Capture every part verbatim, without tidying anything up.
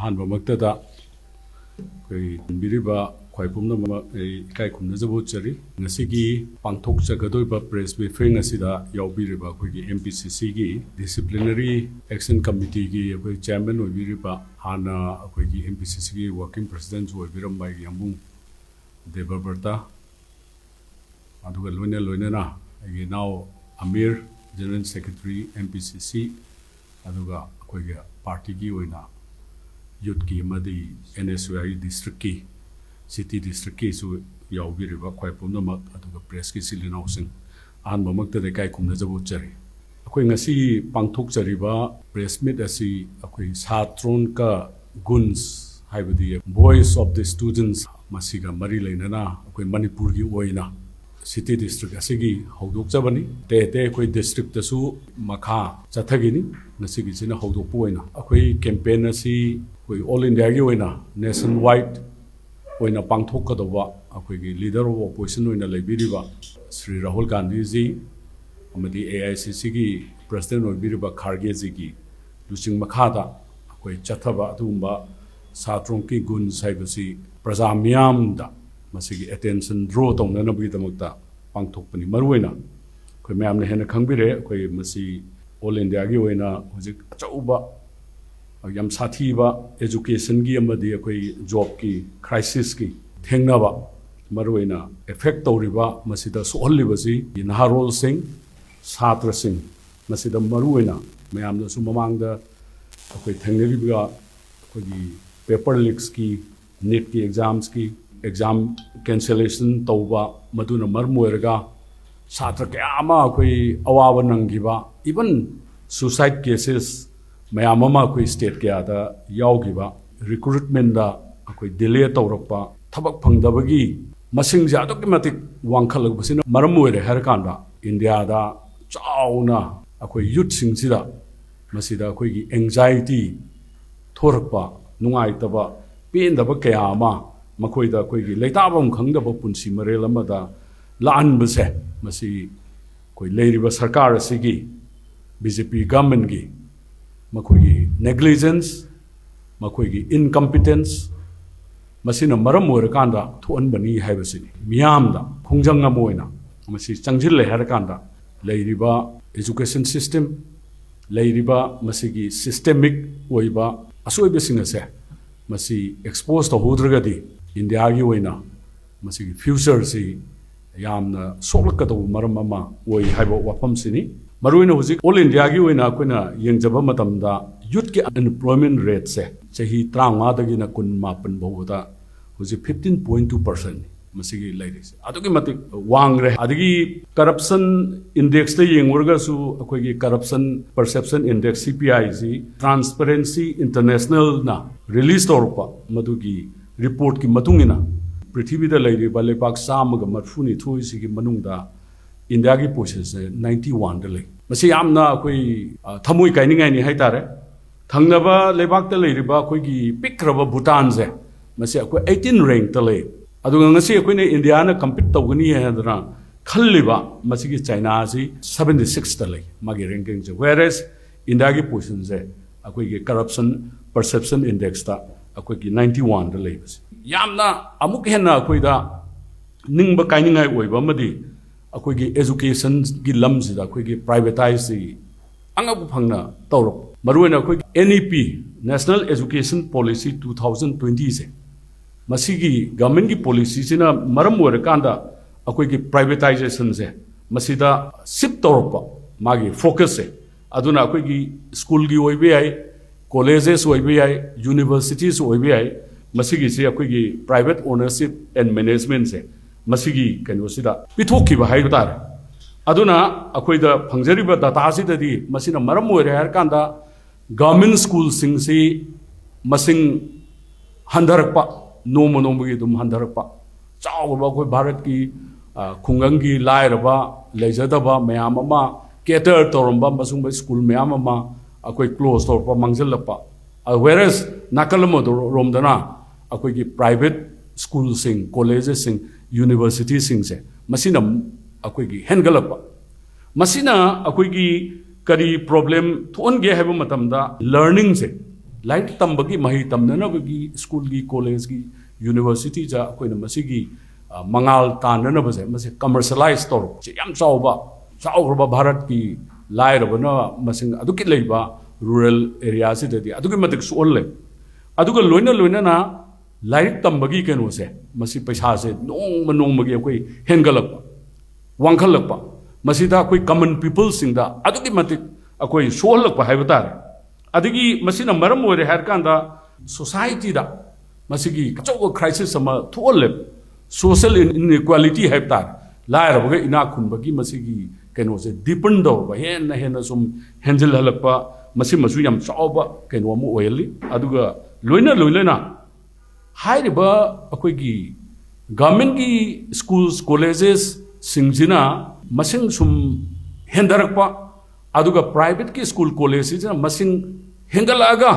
ꯑꯍꯥꯟꯕꯃꯛꯇꯗ ꯑꯩꯈꯣꯏ ꯇꯤꯟꯕꯤꯔꯤꯕ ꯈ꯭ꯋꯥꯏ ꯄꯨꯝꯅꯃꯛ ꯑꯩ ꯏꯀꯥꯏ ꯈꯨꯝꯅꯖꯕ ꯎꯠꯆꯔꯤ꯫ ꯉꯁꯤꯒꯤ ꯄꯥꯡꯊꯣꯛꯆꯒꯗꯣꯏꯕ press briefing ꯑꯁꯤꯗ ꯌꯥꯎꯕꯤꯔꯤꯕ ꯑꯩꯈꯣꯏꯒꯤ M P C Cꯒꯤ Disciplinary Action Committeeꯒꯤ ꯑꯩꯈꯣꯏ chairman ꯑꯣꯏꯕꯤꯔꯤꯕ, ꯍꯥꯟꯅ ꯑꯩꯈꯣꯏꯒꯤ M P C Cꯒꯤ working presidentꯁꯨ ꯑꯣꯏꯕꯤꯔꯝꯕ ꯑꯩꯒꯤ ꯌꯥꯝꯕꯨꯡ ꯗꯦꯕꯕ꯭ꯔꯇ, ꯑꯗꯨꯒ ꯂꯣꯏꯅ ꯂꯣꯏꯅꯅ ꯑꯩꯒꯤ ꯏꯅꯥꯎ Amir, General Secretary M P C C, ꯑꯗꯨꯒ ꯑꯩꯈꯣꯏꯒꯤ partyꯒꯤ ꯑꯣꯏꯅ youthꯀꯤ ꯑꯃꯗꯤ N S U I districtꯀꯤ, city districtꯀꯤꯁꯨ ꯌꯥꯎꯕꯤꯔꯤꯕ ꯈ꯭ꯋꯥꯏ ꯄꯨꯝꯅꯃꯛ, ꯑꯗꯨꯒ pressꯀꯤ ꯏꯆꯤꯜ ꯏꯅꯥꯎꯁꯤꯡ, ꯑꯍꯥꯟꯕꯃꯛꯇꯗ ꯏꯀꯥꯏ ꯈꯨꯝꯅꯖꯕ ꯎꯠꯆꯔꯤ꯫ ꯑꯩꯈꯣꯏ ꯉꯁꯤ ꯄꯥꯡꯊꯣꯛꯆꯔꯤꯕ press meet ꯑꯁꯤ ꯑꯩꯈꯣꯏ ꯁꯥꯇ꯭ꯔꯣꯟ ꯀ ꯒꯨꯟꯁ, ꯍꯥꯏꯕꯗꯤ Voice of the Students, ꯃꯁꯤꯒ ꯃꯔꯤ ꯂꯩꯅꯅ ꯑꯩꯈꯣꯏ ꯃꯅꯤꯄꯨꯔꯒꯤ ꯑꯣꯏꯅ city district ꯑꯁꯤꯒꯤ ꯍꯧꯗꯣꯛꯆꯕꯅꯤ꯫ ꯑꯇꯩ ꯑꯇꯩ ꯑꯩꯈꯣꯏ districtꯇꯁꯨ ꯃꯈꯥ ꯆꯠꯊꯈꯤꯅꯤ꯫ ꯉꯁꯤꯒꯤꯁꯤꯅ ꯍꯧꯗꯣꯛꯄ ꯑꯣꯏꯅ ꯑꯩꯈꯣꯏ campaign ꯑꯁꯤ ꯑꯩꯈꯣꯏ all Indiaꯒꯤ ꯑꯣꯏꯅ nationwide ꯑꯣꯏꯅ ꯄꯥꯡꯊꯣꯛꯀꯗꯧꯕ ꯑꯩꯈꯣꯏꯒꯤ leader of opposition ꯑꯣꯏꯅ ꯂꯩꯕꯤꯔꯤꯕ ꯁ꯭ꯔꯤ ꯔꯥꯍꯨꯜ ꯒꯥꯟꯙꯤꯖꯤ ꯑꯃꯗꯤ A I C Cꯒꯤ president ꯑꯣꯏꯕꯤꯔꯤꯕ ꯈꯥꯔꯒꯦꯖꯤꯒꯤ ꯂꯨꯆꯤꯡ ꯃꯈꯥꯗ ꯑꯩꯈꯣꯏ ꯆꯠꯊꯕ ꯑꯗꯨꯒꯨꯝꯕ ꯁꯥꯇ꯭ꯔꯣꯟꯀꯤ ꯒꯨꯟꯁ ꯍꯥꯏꯕꯁꯤ ꯄ꯭ꯔꯖꯥ ꯃꯤꯌꯥꯝꯗ ꯃꯁꯤꯒꯤ attention draw ꯇꯧꯅꯅꯕꯒꯤꯗꯃꯛꯇ ꯄꯥꯡꯊꯣꯛꯄꯅꯤ꯫ ꯃꯔꯨꯑꯣꯏꯅ ꯑꯩꯈꯣꯏ ꯃꯌꯥꯝꯅ ꯍꯦꯟꯅ ꯈꯪꯕꯤꯔꯦ, ꯑꯩꯈꯣꯏ ꯃꯁꯤ all Indiaꯒꯤ ꯑꯣꯏꯅ ꯍꯧꯖꯤꯛ ꯑꯆꯧꯕ, ꯌꯥꯝ ꯁꯥꯊꯤꯕ educationꯒꯤ ꯑꯃꯗꯤ ꯑꯩꯈꯣꯏ jobꯀꯤ crisisꯀꯤ ꯊꯦꯡꯅꯕ, ꯃꯔꯨꯑꯣꯏꯅ affect ꯇꯧꯔꯤꯕ, ꯃꯁꯤꯗ ꯁꯣꯛꯍꯜꯂꯤꯕꯁꯤ ꯅꯍꯥꯔꯣꯜꯁꯤꯡ, ꯁꯥꯇ꯭ꯔꯁꯤꯡ, ꯃꯁꯤꯗ ꯃꯔꯨꯑꯣꯏꯅ ꯃꯌꯥꯝꯅꯁꯨ ꯃꯃꯥꯡꯗ ꯑꯩꯈꯣꯏ ꯊꯦꯡꯅꯔꯤꯕ ꯑꯩꯈꯣꯏꯒꯤ paper leaksꯀꯤ, NEETꯀꯤ examsꯀꯤ exam cancellation ꯇꯧꯕ, ꯃꯗꯨꯅ ꯃꯔꯝ ꯑꯣꯏꯔꯒ ꯁꯥꯇ꯭ꯔ ꯀꯌꯥ ꯑꯃ ꯑꯩꯈꯣꯏ ꯑꯋꯥꯕ ꯅꯪꯈꯤꯕ, even suicide cases ꯃꯌꯥꯝ ꯑꯃ ꯑꯩꯈꯣꯏ state ꯀꯌꯥꯗ ꯌꯥꯎꯈꯤꯕ, recruitmentꯗ ꯑꯩꯈꯣꯏ delay ꯇꯧꯔꯛꯄ, ꯊꯕꯛ ꯐꯪꯗꯕꯒꯤ ꯃꯁꯤꯡꯁꯦ ꯑꯗꯨꯛꯀꯤ ꯃꯇꯤꯛ ꯋꯥꯡꯈꯠꯂꯛꯄꯁꯤꯅ ꯃꯔꯝ ꯑꯣꯏꯔꯦ ꯍꯥꯏꯔꯀꯥꯟꯗ, Indiaꯗ ꯆꯥꯎꯅ ꯑꯩꯈꯣꯏ youthꯁꯤꯡꯁꯤꯗ ꯃꯁꯤꯗ ꯑꯩꯈꯣꯏꯒꯤ anxiety ꯊꯣꯔꯛꯄ, ꯅꯨꯡꯉꯥꯏꯇꯕ, ꯄꯦꯟꯗꯕ ꯀꯌꯥ ꯑꯃ, ꯃꯈꯣꯏꯗ ꯑꯩꯈꯣꯏꯒꯤ ꯂꯩꯇꯥꯐꯝ ꯈꯪꯗꯕ ꯄꯨꯟꯁꯤ ꯃꯔꯦꯜ ꯑꯃꯗ ꯂꯥꯛꯍꯟꯕꯁꯦ, ꯃꯁꯤ ꯑꯩꯈꯣꯏ ꯂꯩꯔꯤꯕ ꯁꯔꯀꯥꯔ ꯑꯁꯤꯒꯤ, B J P governmentꯀꯤ ꯃꯈꯣꯏꯒꯤ negligence, ꯃꯈꯣꯏꯒꯤ incompetence, ꯃꯁꯤꯅ ꯃꯔꯝ ꯑꯣꯏꯔꯀꯥꯟꯗ ꯊꯣꯛꯍꯟꯕꯅꯤ ꯍꯥꯏꯕꯁꯤꯅꯤ꯫ ꯃꯤꯌꯥꯝꯗ ꯈꯣꯡꯖꯪ ꯑꯃ ꯑꯣꯏꯅ ꯃꯁꯤ ꯆꯪꯁꯤꯜꯂꯦ ꯍꯥꯏꯔꯀꯥꯟꯗ, ꯂꯩꯔꯤꯕ education system, ꯂꯩꯔꯤꯕ ꯃꯁꯤꯒꯤ systemic ꯑꯣꯏꯕ ꯑꯁꯣꯏꯕꯁꯤꯡ ꯑꯁꯦ ꯃꯁꯤ expose ꯇꯧꯍꯧꯗ꯭ꯔꯒꯗꯤ, ꯏꯟꯗꯤꯌꯥꯒꯤ ꯑꯣꯏꯅ ꯃꯁꯤꯒꯤ future ꯁꯤ ꯌꯥꯝꯅ ꯁꯣꯛꯂꯛꯀꯗꯧꯕ ꯃꯔꯝ ꯑꯃ ꯑꯣꯏ ꯍꯥꯏꯕ ꯋꯥꯐꯝꯁꯤꯅꯤ꯫ ꯃꯔꯨꯑꯣꯏꯅ ꯍꯧꯖꯤꯛ all India ꯒꯤ ꯑꯣꯏꯅ ꯑꯩꯈꯣꯏꯅ ꯌꯦꯡꯖꯕ ꯃꯇꯝꯗ, youth ꯀꯤ unemployment rate ꯁꯦ ꯆꯍꯤ ꯇꯔꯥꯃꯉꯥꯗꯒꯤꯅ ꯀꯨꯟ ꯃꯥꯄꯟ ꯐꯥꯎꯕꯗ ꯍꯧꯖꯤꯛ fifteen point two percent ꯃꯁꯤꯒꯤ ꯂꯩꯔꯤꯁꯦ ꯑꯗꯨꯛꯀꯤ ꯃꯇꯤꯛ ꯋꯥꯡꯈ꯭ꯔꯦ꯫ ꯑꯗꯒꯤ corruption index ꯇ ꯌꯦꯡꯉꯨꯔꯒꯁꯨ, ꯑꯩꯈꯣꯏꯒꯤ Corruption Perception Index, C P I ꯁꯤ Transparency International ꯅ release ꯇꯧꯔꯛꯄ ꯃꯗꯨꯒꯤ report ꯀꯤ ꯃꯇꯨꯡ ꯏꯟꯅ, ꯄ꯭ꯔꯤꯊꯤꯕꯤꯗ ꯂꯩꯔꯤꯕ ꯂꯩꯕꯥꯛ ꯆꯥꯝꯃꯒ ꯃꯔꯤꯐꯨꯅꯤꯊꯣꯏ ꯁꯤꯒꯤ ꯃꯅꯨꯡꯗ ꯏꯟꯗꯤꯌꯥꯒꯤ position ꯁꯦ ninety one ꯗ ꯂꯩ꯫ ꯃꯁꯤ ꯌꯥꯝꯅ ꯑꯩꯈꯣꯏ, ꯑ, ꯊꯃꯣꯏ ꯀꯥꯏꯅꯤꯡꯉꯥꯏꯅꯤ ꯍꯥꯏꯇꯥꯔꯦ꯫ ꯊꯪꯅꯕ ꯂꯩꯕꯥꯛꯇ ꯂꯩꯔꯤꯕ ꯑꯩꯈꯣꯏꯒꯤ ꯄꯤꯛꯈ꯭ꯔꯕ ꯚꯨꯇꯥꯟꯁꯦ, ꯃꯁꯤ ꯑꯩꯈꯣꯏ eighteen rank ꯇ ꯂꯩ꯫ ꯑꯗꯨꯒ ꯉꯁꯤ ꯑꯩꯈꯣꯏꯅ ꯏꯟꯗꯤꯌꯥꯅ compete ꯇꯧꯒꯅꯤ ꯍꯥꯏꯗꯅ ꯈꯜꯂꯤꯕ ꯃꯁꯤꯒꯤ ꯆꯥꯏꯅꯥꯁꯤ seventy six ꯇ ꯂꯩ, ꯃꯥꯒꯤ ranking ꯁꯦ꯫ Whereas ꯏꯟꯗꯤꯌꯥꯒꯤ position ꯁꯦ ꯑꯩꯈꯣꯏꯒꯤ Corruption Perception Index ꯇ ꯑꯩꯈꯣꯏꯒꯤ ninety one ꯗ ꯂꯩꯕꯁꯦ, ꯌꯥꯝꯅ ꯑꯃꯨꯛ ꯍꯦꯟꯅ ꯑꯩꯈꯣꯏꯗ ꯅꯤꯡꯕ ꯀꯥꯏꯅꯤꯡꯉꯥꯏ ꯑꯣꯏꯕ ꯑꯃꯗꯤ, ꯑꯩꯈꯣꯏꯒꯤ education ꯒꯤ ꯂꯝꯁꯤꯗ ꯑꯩꯈꯣꯏꯒꯤ privatize ꯁꯤ ꯑꯉꯛꯄ ꯐꯪꯅ ꯇꯧꯔꯛꯄ꯫ ꯃꯔꯨꯑꯣꯏꯅ ꯑꯩꯈꯣꯏꯒꯤ N E P, National Education Policy two thousand twenty ꯁꯦ, ꯃꯁꯤꯒꯤ government ꯀꯤ policy ꯁꯤꯅ ꯃꯔꯝ ꯑꯣꯏꯔꯀꯥꯟꯗ ꯑꯩꯈꯣꯏꯒꯤ privatization ꯁꯦ ꯃꯁꯤꯗ shift ꯇꯧꯔꯛꯄ, ꯃꯥꯒꯤ focus ꯁꯦ꯫ ꯑꯗꯨꯅ ꯑꯩꯈꯣꯏꯒꯤ school ꯒꯤ ꯑꯣꯏꯕ ꯌꯥꯏ, colleges ꯑꯣꯏꯕ ꯌꯥꯏ, universities ꯑꯣꯏꯕ ꯌꯥꯏ, ꯃꯁꯤꯒꯤꯁꯤ ꯑꯩꯈꯣꯏꯒꯤ private ownership and management ꯁꯦ ꯃꯁꯤꯒꯤ ꯀꯩꯅꯣꯁꯤꯗ ꯄꯤꯊꯣꯛꯈꯤꯕ ꯍꯥꯏꯕ ꯇꯥꯔꯦ꯫ ꯑꯗꯨꯅ ꯑꯩꯈꯣꯏꯗ ꯐꯪꯖꯔꯤꯕ data ꯁꯤꯗꯗꯤ ꯃꯁꯤꯅ ꯃꯔꯝ ꯑꯣꯏꯔꯦ ꯍꯥꯏꯔꯀꯥꯟꯗ, government school ꯁꯤꯡꯁꯤ ꯃꯁꯤꯡ ꯍꯟꯊꯔꯛꯄ, ꯅꯣꯡꯃ ꯅꯣꯡꯃꯒꯤ ꯑꯗꯨꯝ ꯍꯟꯊꯔꯛꯄ꯫ ꯆꯥꯎꯔꯕ ꯑꯩꯈꯣꯏ ꯚꯥꯔꯠꯀꯤ, ꯑ, ꯈꯨꯡꯒꯪꯒꯤ ꯂꯥꯏꯔꯕ, ꯂꯩꯖꯗꯕ ꯃꯌꯥꯝ ꯑꯃ cater ꯇꯧꯔꯝꯕ ꯃꯁꯤꯒꯨꯝꯕ school ꯃꯌꯥꯝ ꯑꯃ ꯑꯩꯈꯣꯏ close ꯇꯧꯔꯛꯄ, ꯃꯥꯡꯁꯤꯜꯂꯛꯄ꯫ ꯑ, whereas ꯅꯥꯀꯜ ꯑꯃꯗꯣ ꯔꯣꯝꯗꯅ ꯑꯩꯈꯣꯏꯒꯤ private school ꯁꯤꯡ, colleges ꯁꯤꯡ, university ꯁꯤꯡꯁꯦ ꯃꯁꯤꯅ ꯑꯩꯈꯣꯏꯒꯤ ꯍꯦꯟꯒꯠꯂꯛꯄ꯫ ꯃꯁꯤꯅ ꯑꯩꯈꯣꯏꯒꯤ ꯀꯔꯤ problem ꯊꯣꯛꯍꯟꯒꯦ ꯍꯥꯏꯕ ꯃꯇꯝꯗ, learning ꯁꯦ, ꯂꯥꯏꯔꯤꯛ ꯇꯝꯕꯒꯤ, ꯃꯍꯩ ꯇꯝꯅꯅꯕꯒꯤ ꯁ꯭ꯀꯨꯜꯒꯤ, ꯀꯣꯂꯦꯖꯀꯤ, ꯌꯨꯅꯤꯚꯔꯁꯤꯇꯤꯗ ꯑꯩꯈꯣꯏꯅ ꯃꯁꯤꯒꯤ, ꯑ, ꯃꯉꯥꯜ ꯇꯥꯟꯅꯅꯕꯁꯦ, ꯃꯁꯤ ꯀꯃꯔꯁꯤꯌꯦꯂꯥꯏꯁ ꯇꯧꯔꯛꯄꯁꯦ ꯌꯥꯝ ꯆꯥꯎꯕ, ꯆꯥꯎꯈ꯭ꯔꯕ ꯚꯥꯔꯠꯀꯤ ꯂꯥꯏꯔꯕꯅ ꯃꯁꯤꯡ ꯑꯗꯨꯛꯀꯤ ꯂꯩꯕ ꯔꯨꯔꯦꯜ ꯑꯦꯔꯤꯌꯥꯁꯤꯗꯗꯤ ꯑꯗꯨꯛꯀꯤ ꯃꯇꯤꯛ ꯁꯣꯛꯍꯜꯂꯦ꯫ ꯑꯗꯨꯒ ꯂꯣꯏꯅ ꯂꯣꯏꯅꯅ ꯂꯥꯏꯔꯤꯛ ꯇꯝꯕꯒꯤ ꯀꯩꯅꯣꯁꯦ, ꯃꯁꯤ ꯄꯩꯁꯥꯁꯦ ꯅꯣꯡꯃ ꯅꯣꯡꯃꯒꯤ ꯑꯩꯈꯣꯏ ꯍꯦꯟꯒꯠꯂꯛꯄ, ꯋꯥꯡꯈꯠꯂꯛꯄ, ꯃꯁꯤꯗ ꯑꯩꯈꯣꯏ ꯀꯃꯟ ꯄꯤꯄꯜꯁꯤꯡꯗ ꯑꯗꯨꯛꯀꯤ ꯃꯇꯤꯛ ꯑꯩꯈꯣꯏ ꯁꯣꯛꯍꯜꯂꯛꯄ ꯍꯥꯏꯕ ꯇꯥꯔꯦ꯫ ꯑꯗꯒꯤ ꯃꯁꯤꯅ ꯃꯔꯝ ꯑꯣꯏꯔꯦ ꯍꯥꯏꯔꯀꯥꯟꯗ ꯁꯣꯁꯥꯏꯇꯤꯗ ꯃꯁꯤꯒꯤ ꯑꯆꯧꯕ ꯀ꯭ꯔꯥꯏꯁꯤꯁ ꯑꯃ ꯊꯣꯛꯍꯜꯂꯦ꯫ ꯁꯣꯁꯤꯌꯦꯜ ꯏꯟꯏꯀ꯭ꯋꯦꯂꯤꯇꯤ ꯍꯥꯏꯕ ꯇꯥꯔꯦ, ꯂꯥꯏꯔꯕꯒ ꯏꯅꯥꯛ ꯈꯨꯟꯕꯒꯤ ꯃꯁꯤꯒꯤ ꯀꯩꯅꯣꯁꯦ ꯗꯤꯄꯟ ꯇꯧꯔꯕ, ꯍꯦꯟꯅ ꯍꯦꯟꯅ ꯁꯨꯝ ꯍꯦꯟꯖꯤꯜꯍꯜꯂꯛꯄ, ꯃꯁꯤꯃꯁꯨ ꯌꯥꯝ ꯆꯥꯎꯕ ꯀꯩꯅꯣ ꯑꯃ ꯑꯣꯏꯍꯜꯂꯤ꯫ ꯑꯗꯨꯒ ꯂꯣꯏꯅ ꯂꯣꯏꯅꯅ ꯍꯥꯏꯔꯤꯕ ꯑꯩꯈꯣꯏꯒꯤ ꯒꯚꯔꯟꯃꯦꯟꯠꯀꯤ ꯁ꯭ꯀꯨꯜꯁ, ꯀꯣꯂꯦꯖꯦꯁꯁꯤꯡꯁꯤꯅ ꯃꯁꯤꯡ ꯁꯨꯝ ꯍꯦꯟꯊꯔꯛꯄ, ꯑꯗꯨꯒ ꯄ꯭ꯔꯥꯏꯚꯦꯠꯀꯤ ꯁ꯭ꯀꯨꯜ, ꯀꯣꯂꯦꯖꯁꯤꯡꯁꯤꯅ ꯃꯁꯤꯡ ꯍꯦꯟꯒꯠꯂꯛꯑꯒ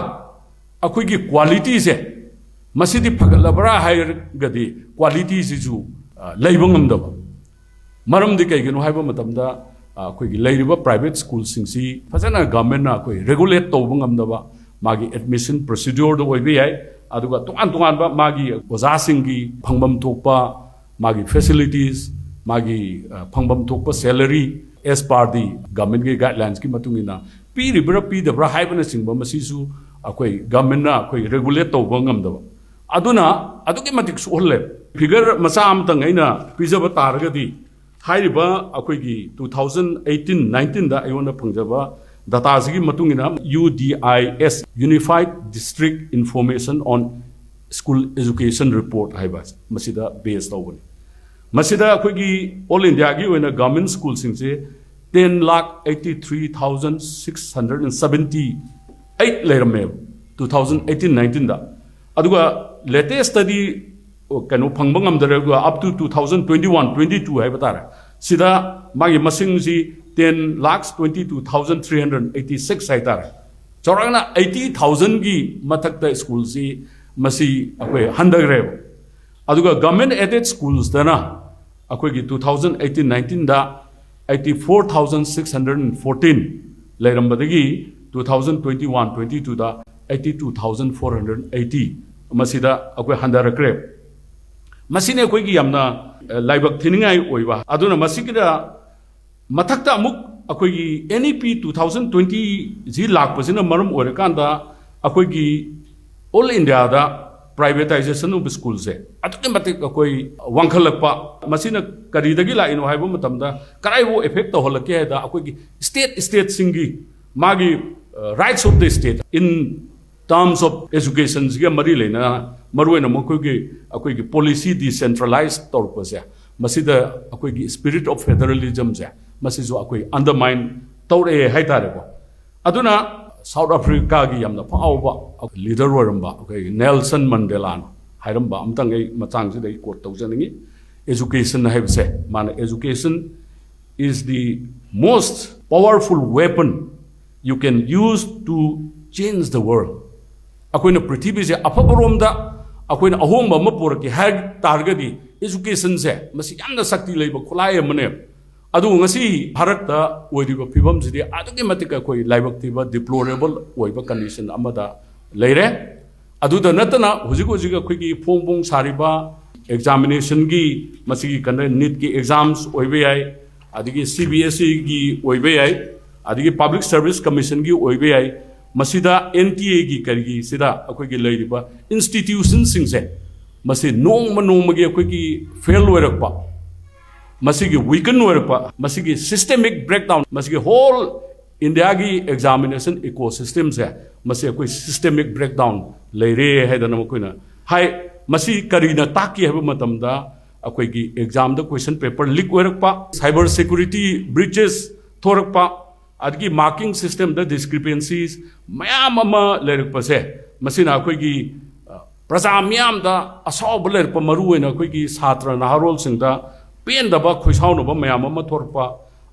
ꯑꯩꯈꯣꯏꯒꯤ ꯀ꯭ꯋꯥꯂꯤꯇꯤꯁꯦ, ꯃꯁꯤꯗꯤ ꯐꯒꯠꯂꯕ꯭ꯔꯥ ꯍꯥꯏꯔꯒꯗꯤ ꯀ꯭ꯋꯥꯂꯤꯇꯤꯁꯤꯁꯨ, ꯑ, ꯂꯩꯕ ꯉꯝꯗꯕ꯫ ꯃꯔꯝꯗꯤ ꯀꯩꯒꯤꯅꯣ ꯍꯥꯏꯕ ꯃꯇꯝꯗ, ꯑ, ꯑꯩꯈꯣꯏꯒꯤ ꯂꯩꯔꯤꯕ ꯄ꯭ꯔꯥꯏꯚꯦꯠ ꯁ꯭ꯀꯨꯜꯁꯤꯡꯁꯤ ꯐꯖꯅ ꯒꯚꯔꯟꯃꯦꯟꯠꯅ ꯑꯩꯈꯣꯏ ꯔꯦꯒꯨꯂꯦꯠ ꯇꯧꯕ ꯉꯝꯗꯕ, ꯃꯥꯒꯤ ꯑꯦꯗꯃꯤꯁꯟ ꯄ꯭ꯔꯣꯁꯤꯗ꯭ꯌꯨꯔꯗ ꯑꯣꯏꯕ ꯌꯥꯏ, ꯑꯗꯨꯒ ꯇꯣꯉꯥꯟ ꯇꯣꯉꯥꯟꯕ ꯃꯥꯒꯤ ꯑꯣꯖꯥꯁꯤꯡꯒꯤ ꯐꯪꯐꯝ ꯊꯣꯛꯄ ꯃꯥꯒꯤ ꯐꯦꯁꯤꯂꯤꯇꯤꯁ, ꯃꯥꯒꯤ, ꯑ, ꯐꯪꯐꯝ ꯊꯣꯛꯄ ꯁꯦꯂꯔꯤ, as per the ꯒꯚꯔꯟꯃꯦꯟꯠꯀꯤ ꯒꯥꯏꯗꯂꯥꯏꯟꯁꯀꯤ ꯃꯇꯨꯡ ꯏꯟꯅ ꯄꯤꯔꯤꯕ꯭ꯔꯥ ꯄꯤꯗꯕ꯭ꯔꯥ ꯍꯥꯏꯕꯅꯆꯤꯡꯕ, ꯃꯁꯤꯁꯨ ꯑꯩꯈꯣꯏ ꯒꯚꯔꯟꯃꯦꯟꯠꯅ ꯑꯩꯈꯣꯏ ꯔꯦꯒꯨꯂꯦꯠ ꯇꯧꯕ ꯉꯝꯗꯕ꯫ ꯑꯗꯨꯅ ꯑꯗꯨꯛꯀꯤ ꯃꯇꯤꯛ ꯁꯣꯛꯍꯜꯂꯦ꯫ ꯐꯤꯒꯔ ꯃꯆꯥ ꯑꯃꯇꯪ ꯑꯩꯅ ꯄꯤꯖꯕ ꯇꯥꯔꯒꯗꯤ, ꯍꯥꯏꯔꯤꯕ ꯑꯩꯈꯣꯏꯒꯤ two thousand eighteen nineteenꯗ ꯑꯩꯉꯣꯟꯗ ꯐꯪꯖꯕ ꯗꯇꯥꯁꯤꯒꯤ ꯃꯇꯨꯡ ꯏꯟꯅ, U D I S, Unified District Information on School Education Report ꯍꯥꯏꯕ ꯃꯁꯤꯗ ꯕꯦꯖ ꯇꯧꯕꯅꯤ꯫ ꯃꯁꯤꯗ ꯑꯩꯈꯣꯏꯒꯤ ꯑꯣꯜ ꯏꯟꯗꯤꯌꯥꯒꯤ ꯑꯣꯏꯅ ꯒꯚꯔꯟꯃꯦꯟꯠ ꯁ꯭ꯀꯨꯜꯁꯤꯡꯁꯦ ten lakh eighty three thousand six hundred and seventy eight ꯂꯩꯔꯝꯃꯦꯕ two thousand eighteen nineteenꯗ꯫ ꯑꯗꯨꯒ latestꯇꯗꯤ ꯀꯩꯅꯣ ꯐꯪꯕ ꯉꯝꯗꯔꯦ, ꯑꯗꯨꯒ up to two thousand twenty one twenty two ꯍꯥꯏꯕ ꯇꯥꯔꯦ, ꯁꯤꯗ ꯃꯥꯒꯤ ꯃꯁꯤꯡꯁꯤ ten lakhs twenty two thousand three hundred eighty six ꯍꯥꯏꯇꯥꯔꯦ꯫ ꯆꯥꯎꯔꯥꯛꯅ eighty thousandꯒꯤ ꯃꯊꯛꯇ ꯁ꯭ꯀꯨꯜꯁꯤ ꯃꯁꯤ ꯑꯩꯈꯣꯏ ꯍꯟꯊꯈ꯭ꯔꯦꯕ꯫ ꯑꯗꯨꯒ ꯒꯚꯔꯟꯃꯦꯟꯠ ꯑꯦꯗꯦꯗ ꯁ꯭ꯀꯨꯜꯁꯇꯅ ꯑꯩꯈꯣꯏꯒꯤ two thousand eighteen nineteenꯗ eighty four thousand six hundred and fourteen ꯂꯩꯔꯝꯕꯗꯒꯤ two thousand twenty one twenty twoꯗ eighty two thousand four hundred eighty ꯃꯁꯤꯗ ꯑꯩꯈꯣꯏ ꯍꯟꯊꯔꯛꯈ꯭ꯔꯦ꯫ ꯃꯁꯤꯅ ꯑꯩꯈꯣꯏꯒꯤ ꯌꯥꯝꯅ, ꯑ, ꯂꯥꯏꯕꯛ ꯊꯤꯅꯤꯡꯉꯥꯏ ꯑꯣꯏꯕ꯫ ꯑꯗꯨꯅ ꯃꯁꯤꯒꯤꯗ ꯃꯊꯛꯇ ꯑꯃꯨꯛ ꯑꯩꯈꯣꯏꯒꯤ N E P two thousand twenty ꯁꯤ ꯂꯥꯛꯄꯁꯤꯅ ꯃꯔꯝ ꯑꯣꯏꯔꯀꯥꯟꯗ ꯑꯩꯈꯣꯏꯒꯤ all India the privatization of school ꯁꯦ ꯑꯗꯨꯛꯀꯤ ꯃꯇꯤꯛ ꯑꯩꯈꯣꯏ ꯋꯥꯡꯈꯠꯂꯛꯄ꯫ ꯃꯁꯤꯅ ꯀꯔꯤꯗꯒꯤ ꯂꯥꯛꯏꯅꯣ ꯍꯥꯏꯕ ꯃꯇꯝꯗ ꯀꯗꯥꯏꯕꯨ effect ꯇꯧꯍꯜꯂꯛꯀꯦ ꯍꯥꯏꯗ ꯑꯩꯈꯣꯏꯒꯤ state state ꯁꯤꯡꯒꯤ ꯃꯥꯒꯤ, ꯑ, rights of the state in terms of education ꯁꯤꯒ ꯃꯔꯤ ꯂꯩꯅꯅ ꯃꯔꯨꯑꯣꯏꯅ ꯃꯈꯣꯏꯒꯤ, ꯑꯩꯈꯣꯏꯒꯤ policy decentralize ꯇꯧꯔꯛꯄꯁꯦ, ꯃꯁꯤꯗ ꯑꯩꯈꯣꯏꯒꯤ spirit of federalism ꯁꯦ ꯃꯁꯤꯁꯨ ꯑꯩꯈꯣꯏ undermine ꯇꯧꯔꯛꯑꯦ ꯍꯥꯏꯇꯥꯔꯦꯀꯣ꯫ ꯑꯗꯨꯅ South Africa ꯒꯤ ꯌꯥꯝꯅ ꯐꯥꯎꯕ leader ꯑꯣꯏꯔꯝꯕ ꯑꯩꯈꯣꯏꯒꯤ Nelson Mandela ꯅ ꯍꯥꯏꯔꯝꯕ ꯑꯝꯇꯪ ꯑꯩ ꯃꯇꯥꯡꯁꯤꯗ ꯑꯩ quote ꯇꯧꯖꯅꯤꯡꯉꯤ꯫ Education ꯍꯥꯏꯕꯁꯦ, ꯃꯥꯅ "Education is the most powerful weapon you can use to change the world." ꯑꯩꯈꯣꯏꯅ ꯄ꯭ꯔꯤꯊꯤꯕꯤꯁꯦ ꯑꯐꯕꯔꯣꯝꯗ ꯑꯩꯈꯣꯏꯅ ꯑꯍꯣꯡꯕ ꯑꯃ ꯄꯨꯔꯛꯀꯦ ꯍꯥꯏ ꯇꯥꯔꯒꯗꯤ education ꯁꯦ ꯃꯁꯤ ꯌꯥꯝꯅ ꯁꯛꯇꯤ ꯂꯩꯕ ꯈꯨꯠꯂꯥꯏ ꯑꯃꯅꯦꯕ꯫ ꯑꯗꯨꯕꯨ ꯉꯁꯤ ꯚꯥꯔꯠꯇ ꯑꯣꯏꯔꯤꯕ ꯐꯤꯕꯝꯁꯤꯗꯤ ꯑꯗꯨꯛꯀꯤ ꯃꯇꯤꯛ ꯑꯩꯈꯣꯏ ꯂꯥꯏꯕꯛ ꯊꯤꯕ, deplorable ꯑꯣꯏꯕ condition ꯑꯃꯗ ꯂꯩꯔꯦ꯫ ꯑꯗꯨꯗ ꯅꯠꯇꯅ ꯍꯧꯖꯤꯛ ꯍꯧꯖꯤꯛ ꯑꯩꯈꯣꯏꯒꯤ ꯐꯣꯡ ꯐꯣꯡ ꯁꯥꯔꯤꯕ examination ꯒꯤ, ꯃꯁꯤꯒꯤ ꯀꯩꯅꯣ NEET ꯀꯤ exams ꯑꯣꯏꯕ ꯌꯥꯏ, ꯑꯗꯒꯤ C B S E ꯒꯤ ꯑꯣꯏꯕ ꯌꯥꯏ, ꯑꯗꯒꯤ Public Service Commission ꯒꯤ ꯑꯣꯏꯕ ꯌꯥꯏ, ꯃꯁꯤꯗ N T A ꯒꯤ ꯀꯔꯤꯒꯤꯁꯤꯗ ꯑꯩꯈꯣꯏꯒꯤ ꯂꯩꯔꯤꯕ institution ꯁꯤꯡꯁꯦ ꯃꯁꯤ ꯅꯣꯡꯃ ꯅꯣꯡꯃꯒꯤ ꯑꯩꯈꯣꯏꯒꯤ fail ꯑꯣꯏꯔꯛꯄ, ꯃꯁꯤꯒꯤ weaken ꯑꯣꯏꯔꯛꯄ, ꯃꯁꯤꯒꯤ systemic breakdown, ꯃꯁꯤꯒꯤ whole India ꯒꯤ examination ecosystem ꯁꯦ ꯃꯁꯤ ꯑꯩꯈꯣꯏ systemic breakdown ꯂꯩꯔꯦ ꯍꯥꯏꯗꯅ ꯃꯈꯣꯏꯅ ꯍꯥꯏ꯫ ꯃꯁꯤ ꯀꯔꯤꯅ ꯇꯥꯛꯀꯦ ꯍꯥꯏꯕ ꯃꯇꯝꯗ ꯑꯩꯈꯣꯏꯒꯤ exam ꯗ question paper leak ꯑꯣꯏꯔꯛꯄ, cyber security breaches ꯊꯣꯔꯛꯄ, ꯑꯗꯒꯤ marking system ꯗ discrepancies ꯃꯌꯥꯝ ꯑꯃ ꯂꯩꯔꯛꯄꯁꯦ, ꯃꯁꯤꯅ ꯑꯩꯈꯣꯏꯒꯤ, ꯑ, ꯄ꯭ꯔꯖꯥ ꯃꯤꯌꯥꯝꯗ ꯑꯁꯥꯎꯕ ꯂꯩꯔꯛꯄ, ꯃꯔꯨꯑꯣꯏꯅ ꯑꯩꯈꯣꯏꯒꯤ ꯁꯥꯇ꯭ꯔ ꯅꯍꯥꯔꯣꯜꯁꯤꯡꯗ ꯄꯦꯟꯗꯕ, ꯈꯣꯏꯁꯥꯎꯅꯕ ꯃꯌꯥꯝ ꯑꯃ ꯊꯣꯔꯛꯄ,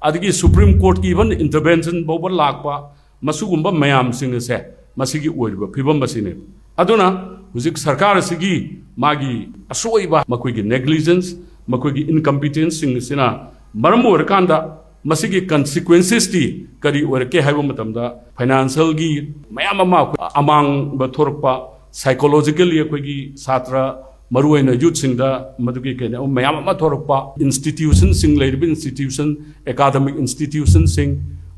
ꯑꯗꯒꯤ Supreme Court ꯀꯤ even intervention ꯐꯥꯎꯕ ꯂꯥꯛꯄ, ꯃꯁꯤꯒꯨꯝꯕ ꯃꯌꯥꯝꯁꯤꯡ ꯑꯁꯦ ꯃꯁꯤꯒꯤ ꯑꯣꯏꯔꯤꯕ ꯐꯤꯕꯝ ꯑꯁꯤꯅꯤ꯫ ꯑꯗꯨꯅ ꯍꯧꯖꯤꯛ ꯁꯔꯀꯥꯔ ꯑꯁꯤꯒꯤ ꯃꯥꯒꯤ ꯑꯁꯣꯏꯕ, ꯃꯈꯣꯏꯒꯤ negligence, ꯃꯈꯣꯏꯒꯤ incompetence ꯁꯤꯡ ꯑꯁꯤꯅ ꯃꯔꯝ ꯑꯣꯏꯔꯀꯥꯟꯗ ꯃꯁꯤꯒꯤ ꯀꯟꯁꯤꯀ꯭ꯋꯦꯟꯁꯦꯁꯇꯤ ꯀꯔꯤ ꯑꯣꯏꯔꯛꯀꯦ ꯍꯥꯏꯕ ꯃꯇꯝꯗ, ꯐꯥꯏꯅꯥꯟꯁꯤꯌꯦꯜꯒꯤ ꯃꯌꯥꯝ ꯑꯃ ꯑꯩꯈꯣꯏ ꯑꯃꯥꯡꯕ ꯊꯣꯔꯛꯄ, ꯁꯥꯏꯀꯣꯂꯣꯖꯤꯀꯦꯜꯂꯤ ꯑꯩꯈꯣꯏꯒꯤ ꯁꯥꯇ꯭ꯔ, ꯃꯔꯨꯑꯣꯏꯅ ꯌꯨꯠꯁꯤꯡꯗ ꯃꯗꯨꯒꯤ ꯀꯩꯅꯣ ꯃꯌꯥꯝ ꯑꯃ ꯊꯣꯔꯛꯄ, ꯏꯟꯁꯇꯤꯇ꯭ꯌꯨꯁꯟꯁꯤꯡ, ꯂꯩꯔꯤꯕ ꯏꯟꯁꯇꯤꯇ꯭ꯌꯨꯁꯟ, ꯑꯦꯀꯥꯗꯃꯤꯛ ꯏꯟꯁꯇꯤꯇ꯭ꯌꯨꯁꯟꯁꯤꯡ,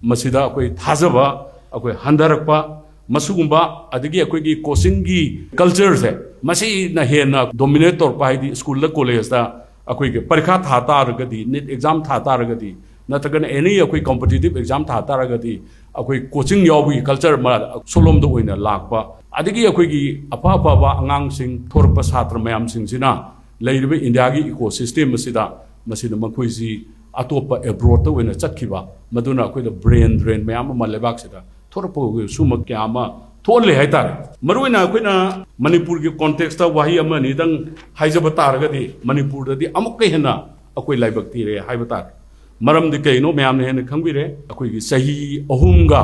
ꯃꯁꯤꯗ ꯑꯩꯈꯣꯏ ꯊꯥꯖꯕ ꯑꯩꯈꯣꯏ ꯍꯟꯊꯔꯛꯄ, ꯃꯁꯤꯒꯨꯝꯕ, ꯑꯗꯒꯤ ꯑꯩꯈꯣꯏꯒꯤ ꯀꯣꯆꯤꯡꯒꯤ ꯀꯜꯆꯔꯁꯦ, ꯃꯁꯤꯅ ꯍꯦꯟꯅ ꯗꯣꯃꯤꯅꯦꯠ ꯇꯧꯔꯛꯄ, ꯍꯥꯏꯗꯤ ꯁ꯭ꯀꯨꯜꯗ, ꯀꯣꯂꯦꯖꯇ ꯑꯩꯈꯣꯏꯒꯤ ꯄꯔꯤꯈꯥ ꯊꯥ ꯇꯥꯔꯒꯗꯤ, ꯅꯤꯠ ꯑꯦꯛꯖꯥꯝ ꯊꯥ ꯇꯥꯔꯒꯗꯤ, ꯅꯠꯇ꯭ꯔꯒꯅ ꯑꯦꯅꯤ ꯑꯩꯈꯣꯏ ꯀꯝꯄꯤꯇꯤꯇꯤꯞ ꯑꯦꯛꯖꯥꯝ ꯊꯥ ꯇꯥꯔꯒꯗꯤ, ꯑꯩꯈꯣꯏ ꯀꯣꯆꯤꯡ ꯌꯥꯎꯕꯒꯤ ꯀꯜꯆꯔ ꯑꯃ ꯁꯣꯝꯂꯣꯝꯗ ꯑꯣꯏꯅ ꯂꯥꯛꯄ, ꯑꯗꯒꯤ ꯑꯩꯈꯣꯏꯒꯤ ꯑꯐ ꯑꯐꯕ ꯑꯉꯥꯡꯁꯤꯡ ꯊꯣꯔꯛꯄ, ꯁꯥꯇ꯭ꯔ ꯃꯌꯥꯝꯁꯤꯡꯁꯤꯅ ꯂꯩꯔꯤꯕ ꯏꯟꯗꯤꯌꯥꯒꯤ ꯏꯀꯣ ꯁꯤꯁꯇꯦꯝ ꯑꯁꯤꯗ, ꯃꯁꯤꯗ ꯃꯈꯣꯏꯁꯤ ꯑꯇꯣꯞꯄ ꯑꯦꯕ꯭ꯔꯣꯗꯇ ꯑꯣꯏꯅ ꯆꯠꯈꯤꯕ, ꯃꯗꯨꯅ ꯑꯩꯈꯣꯏꯗ ꯕ꯭ꯔꯦꯟ ꯗ꯭ꯔꯦꯟ ꯃꯌꯥꯝ ꯑꯃ ꯂꯩꯕꯥꯛꯁꯤꯗ ꯊꯣꯔꯛꯄ, ꯁꯨꯝꯕ ꯀꯌꯥ ꯑꯃ ꯊꯣꯛꯍꯜꯂꯦ ꯍꯥꯏꯇꯥꯔꯦ꯫ ꯃꯔꯨꯑꯣꯏꯅ ꯑꯩꯈꯣꯏꯅ ꯃꯅꯤꯄꯨꯔꯒꯤ ꯀꯣꯟꯇꯦꯛꯁꯇ ꯋꯥꯍꯩ ꯑꯃ ꯑꯅꯤꯗꯪ ꯍꯥꯏꯖꯕ ꯇꯥꯔꯒꯗꯤ, ꯃꯅꯤꯄꯨꯔꯗꯗꯤ ꯑꯃꯨꯛꯀ ꯍꯦꯟꯅ ꯑꯩꯈꯣꯏ ꯂꯥꯏꯕꯛ ꯊꯤꯔꯦ ꯍꯥꯏꯕ ꯇꯥꯔꯦ꯫ ꯃꯔꯝꯗꯤ ꯀꯩꯅꯣ ꯃꯌꯥꯝꯅ ꯍꯦꯟꯅ ꯈꯪꯕꯤꯔꯦ, ꯑꯩꯈꯣꯏꯒꯤ ꯆꯍꯤ ꯑꯍꯨꯝꯒ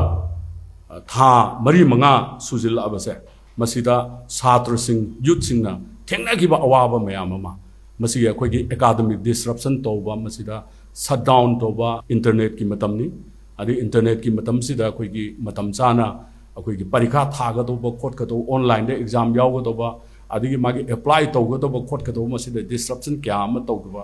ꯊꯥ ꯃꯔꯤ ꯃꯉꯥ ꯁꯨꯖꯤꯜꯂꯛꯑꯕꯁꯦ, ꯃꯁꯤꯗ ꯁꯥꯇ꯭ꯔꯁꯤꯡ, ꯌꯨꯠꯁꯤꯡꯅ ꯊꯦꯡꯅꯈꯤꯕ ꯑꯋꯥꯕ ꯃꯌꯥꯝ ꯑꯃ, ꯃꯁꯤꯒꯤ ꯑꯩꯈꯣꯏꯒꯤ ꯑꯦꯀꯥꯗꯃꯤꯛ ꯗꯤꯁꯔꯞꯁꯟ ꯇꯧꯕ, ꯃꯁꯤꯗ ꯁꯠ ꯗꯥꯎꯟ ꯇꯧꯕ, ꯏꯟꯇꯔꯅꯦꯠꯀꯤ ꯃꯇꯝꯅꯤ꯫ ꯑꯗꯩ ꯏꯟꯇꯔꯅꯦꯠꯀꯤ ꯃꯇꯝꯁꯤꯗ ꯑꯩꯈꯣꯏꯒꯤ ꯃꯇꯝ ꯆꯥꯅ ꯑꯩꯈꯣꯏꯒꯤ ꯄꯔꯤꯈꯥ ꯊꯥꯒꯗꯧꯕ ꯈꯣꯠꯀꯗꯧꯕ, ꯑꯣꯟꯂꯥꯏꯟꯗ ꯑꯦꯛꯖꯥꯝ ꯌꯥꯎꯒꯗꯧꯕ, ꯑꯗꯒꯤ ꯃꯥꯒꯤ ꯑꯦꯄ꯭ꯂꯥꯏ ꯇꯧꯒꯗꯧꯕ ꯈꯣꯠꯀꯗꯧꯕ, ꯃꯁꯤꯗ ꯗꯤꯁꯔꯞꯁꯟ ꯀꯌꯥ ꯑꯃ ꯇꯧꯗꯕ,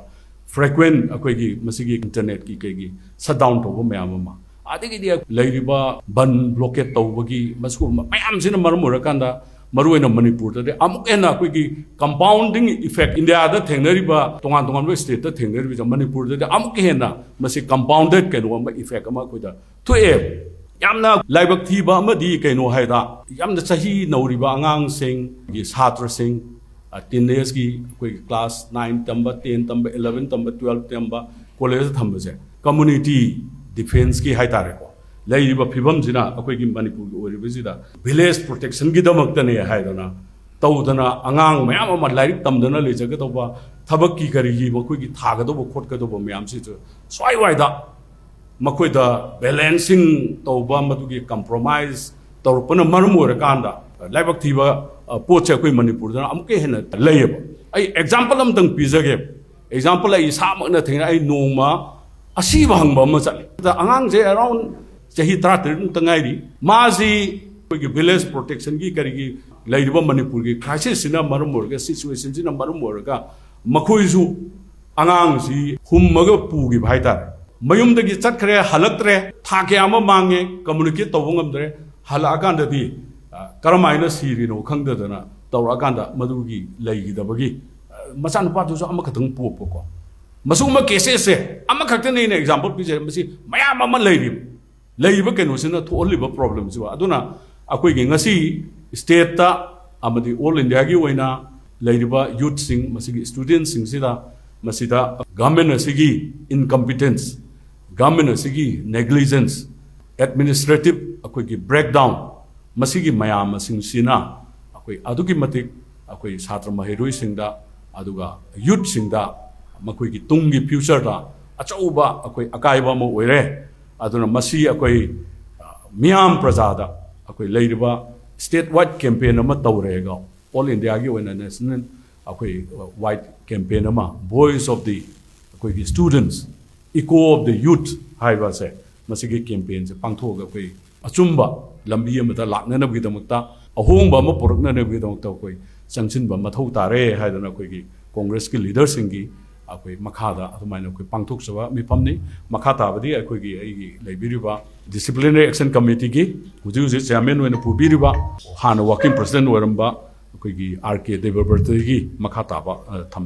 ꯐ꯭ꯔꯤꯀ꯭ꯋꯦꯟ ꯑꯩꯈꯣꯏꯒꯤ ꯃꯁꯤꯒꯤ ꯏꯟꯇꯔꯅꯦꯠꯀꯤ ꯀꯩꯒꯤ ꯁꯠ ꯗꯥꯎꯟ ꯇꯧꯕ ꯃꯌꯥꯝ ꯑꯃ, ꯑꯗꯒꯤꯗꯤ ꯂꯩꯔꯤꯕ ꯕꯟ ꯕ꯭ꯂꯣꯀꯦꯠ ꯇꯧꯕꯒꯤ, ꯃꯁꯤꯒꯨꯝꯕ ꯃꯌꯥꯝꯁꯤꯅ ꯃꯔꯝ ꯑꯣꯏꯔꯀꯥꯟꯗ, ꯃꯔꯨꯑꯣꯏꯅ ꯃꯅꯤꯄꯨꯔꯗꯗꯤ ꯑꯃꯨꯛ ꯍꯦꯟꯅ ꯑꯩꯈꯣꯏꯒꯤ ꯀꯝꯄꯥꯎꯟꯗꯤꯡ ꯏꯐꯦꯛ, ꯏꯟꯗꯤꯌꯥꯗ ꯊꯦꯡꯅꯔꯤꯕ, ꯇꯣꯉꯥꯟ ꯇꯣꯉꯥꯟꯕ ꯁ꯭ꯇꯦꯠꯇ ꯊꯦꯡꯅꯔꯤꯕꯁꯦ, ꯃꯅꯤꯄꯨꯔꯗꯗꯤ ꯑꯃꯨꯛꯀ ꯍꯦꯟꯅ ꯃꯁꯤ ꯀꯝꯄꯥꯎꯟꯗꯦꯠ ꯀꯩꯅꯣ ꯑꯃ, ꯏꯐꯦꯛ ꯑꯃ ꯑꯩꯈꯣꯏꯗ ꯊꯣꯛꯑꯦ꯫ ꯌꯥꯝꯅ ꯂꯥꯏꯕꯛ ꯊꯤꯕ ꯑꯃꯗꯤ ꯀꯩꯅꯣ ꯍꯥꯏꯗ, ꯌꯥꯝꯅ ꯆꯍꯤ ꯅꯧꯔꯤꯕ ꯑꯉꯥꯡꯁꯤꯡꯒꯤ, ꯁꯥꯇ꯭ꯔꯁꯤꯡ, ꯇꯤꯟ ꯑꯦꯖꯀꯤ, ꯑꯩꯈꯣꯏꯒꯤ ꯀ꯭ꯂꯥꯁ ꯅꯥꯏꯟ ꯇꯝꯕ, ꯇꯦꯟ ꯇꯝꯕ, ꯏꯂꯚꯦꯟ ꯇꯝꯕ, ꯇꯨꯋꯦꯜꯐ ꯇꯝꯕ, ꯀꯣꯂꯦꯖꯇ ꯊꯝꯕꯁꯦ, ꯀꯝꯃꯨꯅꯤꯇꯤ ꯗꯤꯐꯦꯟꯁꯀꯤ ꯍꯥꯏꯇꯥꯔꯦꯀꯣ, ꯂꯩꯔꯤꯕ ꯐꯤꯕꯝꯁꯤꯅ, ꯑꯩꯈꯣꯏꯒꯤ ꯃꯅꯤꯄꯨꯔꯒꯤ ꯑꯣꯏꯔꯤꯕꯁꯤꯗ, ꯚꯤꯂꯦꯖ ꯄ꯭ꯔꯣꯇꯦꯛꯁꯟꯒꯤꯗꯃꯛꯇꯅꯦ ꯍꯥꯏꯗꯅ ꯇꯧꯗꯅ, ꯑꯉꯥꯡ ꯃꯌꯥꯝ ꯑꯃ ꯂꯥꯏꯔꯤꯛ ꯇꯝꯗꯅ ꯂꯩꯖꯒꯗꯧꯕ, ꯊꯕꯛꯀꯤ ꯀꯔꯤꯒꯤ ꯃꯈꯣꯏꯒꯤ ꯊꯥꯒꯗꯧꯕ ꯈꯣꯠꯀꯗꯧꯕ ꯃꯌꯥꯝꯁꯤꯁꯨ ꯁ꯭ꯋꯥꯏꯋꯥꯏꯗ ꯃꯈꯣꯏꯗ ꯕꯦꯂꯦꯟꯁꯤꯡ ꯇꯧꯕ, ꯃꯗꯨꯒꯤ ꯀꯝꯄ꯭ꯔꯣꯃꯥꯏꯁ ꯇꯧꯔꯛꯄꯅ ꯃꯔꯝ ꯑꯣꯏꯔꯀꯥꯟꯗ, ꯂꯥꯏꯕꯛ ꯊꯤꯕ, ꯑ, ꯄꯣꯠꯁꯦ ꯑꯩꯈꯣꯏ ꯃꯅꯤꯄꯨꯔꯗꯅ ꯑꯃꯨꯛꯀ ꯍꯦꯟꯅ ꯂꯩꯌꯦꯕ꯫ ꯑꯩ ꯑꯦꯛꯖꯥꯝꯄꯜ ꯑꯃꯇꯪ ꯄꯤꯖꯒꯦ꯫ ꯑꯦꯛꯖꯥꯝꯄꯜ ꯑꯩ ꯏꯁꯥꯃꯛꯅ ꯊꯦꯡꯅ, ꯑꯩ ꯅꯣꯡꯃ ꯑꯁꯤꯕ ꯍꯪꯕ ꯑꯃ ꯆꯠꯂꯤ꯫ ꯑꯗ ꯑꯉꯥꯡꯁꯦ around ꯆꯍꯤ ꯇꯔꯥꯇꯔꯦꯠ ꯃꯨꯛꯇ ꯉꯥꯏꯔꯤ꯫ ꯃꯥꯁꯤ ꯑꯩꯈꯣꯏꯒꯤ village protectionꯒꯤ ꯀꯔꯤꯒꯤ ꯂꯩꯔꯤꯕ ꯃꯅꯤꯄꯨꯔꯒꯤ crisisꯁꯤꯅ ꯃꯔꯝ ꯑꯣꯏꯔꯒ, situationꯁꯤꯅ ꯃꯔꯝ ꯑꯣꯏꯔꯒ ꯃꯈꯣꯏꯁꯨ ꯑꯉꯥꯡꯁꯤ ꯍꯨꯝꯃꯒ ꯄꯨꯈꯤꯕ ꯍꯥꯏꯇꯥꯔꯦ꯫ ꯃꯌꯨꯝꯗꯒꯤ ꯆꯠꯈ꯭ꯔꯦ, ꯍꯜꯂꯛꯇ꯭ꯔꯦ, ꯊꯥ ꯀꯌꯥ ꯑꯃ ꯃꯥꯡꯉꯦ, communicate ꯇꯧꯕ ꯉꯝꯗ꯭ꯔꯦ꯫ ꯍꯜꯂꯛꯑꯀꯥꯟꯗꯗꯤ, ꯑ, ꯀꯔꯝꯍꯥꯏꯅ ꯁꯤꯔꯤꯅꯣ ꯈꯪꯗꯗꯅ ꯇꯧꯔꯛꯑꯀꯥꯟꯗ ꯃꯗꯨꯒꯤ ꯂꯩꯈꯤꯗꯕꯒꯤ, ꯑ, ꯃꯆꯥꯅꯨꯄꯥꯗꯨꯁꯨ ꯑꯃꯈꯛꯇꯪ ꯄꯣꯛꯄꯀꯣ꯫ ꯃꯁꯤꯒꯨꯝꯕ caseꯁꯦ ꯑꯃꯈꯛꯇꯅꯤ ꯑꯩꯅ example ꯄꯤꯖꯔꯦ, ꯃꯁꯤ ꯃꯌꯥꯝ ꯑꯃ ꯂꯩꯔꯤꯕ꯫ ꯂꯩꯔꯤꯕ ꯀꯩꯅꯣꯁꯤꯅ ꯊꯣꯛꯍꯜꯂꯤꯕ problemꯁꯤꯕꯨ꯫ ꯑꯗꯨꯅ ꯑꯩꯈꯣꯏꯒꯤ ꯉꯁꯤ stateꯇ ꯑꯃꯗꯤ all Indiaꯒꯤ ꯑꯣꯏꯅ ꯂꯩꯔꯤꯕ youthꯁꯤꯡ, ꯃꯁꯤꯒꯤ studentꯁꯤꯡꯁꯤꯗ, ꯃꯁꯤꯗ government ꯑꯁꯤꯒꯤ incompetence, government ꯑꯁꯤꯒꯤ negligence, administrative ꯑꯩꯈꯣꯏꯒꯤ breakdown, ꯃꯁꯤꯒꯤ ꯃꯌꯥꯝ ꯑꯁꯤꯡꯁꯤꯅ ꯑꯩꯈꯣꯏ ꯑꯗꯨꯛꯀꯤ ꯃꯇꯤꯛ ꯑꯩꯈꯣꯏ ꯁꯥꯇ꯭ꯔ ꯃꯍꯩꯔꯣꯏꯁꯤꯡꯗ, ꯑꯗꯨꯒ youthꯁꯤꯡꯗ, ꯃꯈꯣꯏꯒꯤ ꯇꯨꯡꯒꯤ futureꯗ ꯑꯆꯧꯕ ꯑꯩꯈꯣꯏ ꯑꯀꯥꯏꯕ ꯑꯃ ꯑꯣꯏꯔꯦ꯫ ꯑꯗꯨꯅ ꯃꯁꯤ ꯑꯩꯈꯣꯏ, ꯑ, ꯃꯤꯌꯥꯝ ꯄ꯭ꯔꯖꯥꯗ ꯑꯩꯈꯣꯏ ꯂꯩꯔꯤꯕ state wide campaign ꯑꯃ ꯇꯧꯔꯦꯒ, all Indiaꯒꯤ ꯑꯣꯏꯅ national ꯑꯩꯈꯣꯏ, ꯑ, wide campaign ꯑꯃ, Voice of the ꯑꯩꯈꯣꯏꯒꯤ students, Echo of the Youth ꯍꯥꯏꯕꯁꯦ, ꯃꯁꯤꯒꯤ campaignꯁꯦ ꯄꯥꯡꯊꯣꯛꯑꯒ ꯑꯩꯈꯣꯏ ꯑꯆꯨꯝꯕ ꯂꯝꯕꯤ ꯑꯃꯗ ꯂꯥꯛꯅꯅꯕꯒꯤꯗꯃꯛꯇ, ꯑꯍꯣꯡꯕ ꯑꯃ ꯄꯨꯔꯛꯅꯅꯕꯒꯤꯗꯃꯛꯇ ꯑꯩꯈꯣꯏ ꯆꯪꯁꯤꯟꯕ ꯃꯊꯧ ꯇꯥꯔꯦ ꯍꯥꯏꯗꯅ ꯑꯩꯈꯣꯏꯒꯤ Congressꯀꯤ leaderꯁꯤꯡꯒꯤ ꯑꯩꯈꯣꯏ ꯃꯈꯥꯗ ꯑꯗꯨꯃꯥꯏꯅ ꯑꯩꯈꯣꯏ ꯄꯥꯡꯊꯣꯛꯆꯕ ꯃꯤꯐꯝꯅꯤ꯫ ꯃꯈꯥ ꯇꯥꯕꯗꯤ ꯑꯩꯈꯣꯏꯒꯤ, ꯑꯩꯒꯤ ꯂꯩꯕꯤꯔꯤꯕ Disciplinary Action Committeeꯒꯤ ꯍꯧꯖꯤꯛ ꯍꯧꯖꯤꯛ chairman ꯑꯣꯏꯅ ꯄꯨꯕꯤꯔꯤꯕ, ꯍꯥꯟꯅ working president ꯑꯣꯏꯔꯝꯕ ꯑꯩꯈꯣꯏꯒꯤ R K ꯗꯦꯕꯕ꯭ꯔꯇꯒꯤ ꯃꯈꯥ ꯇꯥꯕ, ꯑ, ꯊꯝ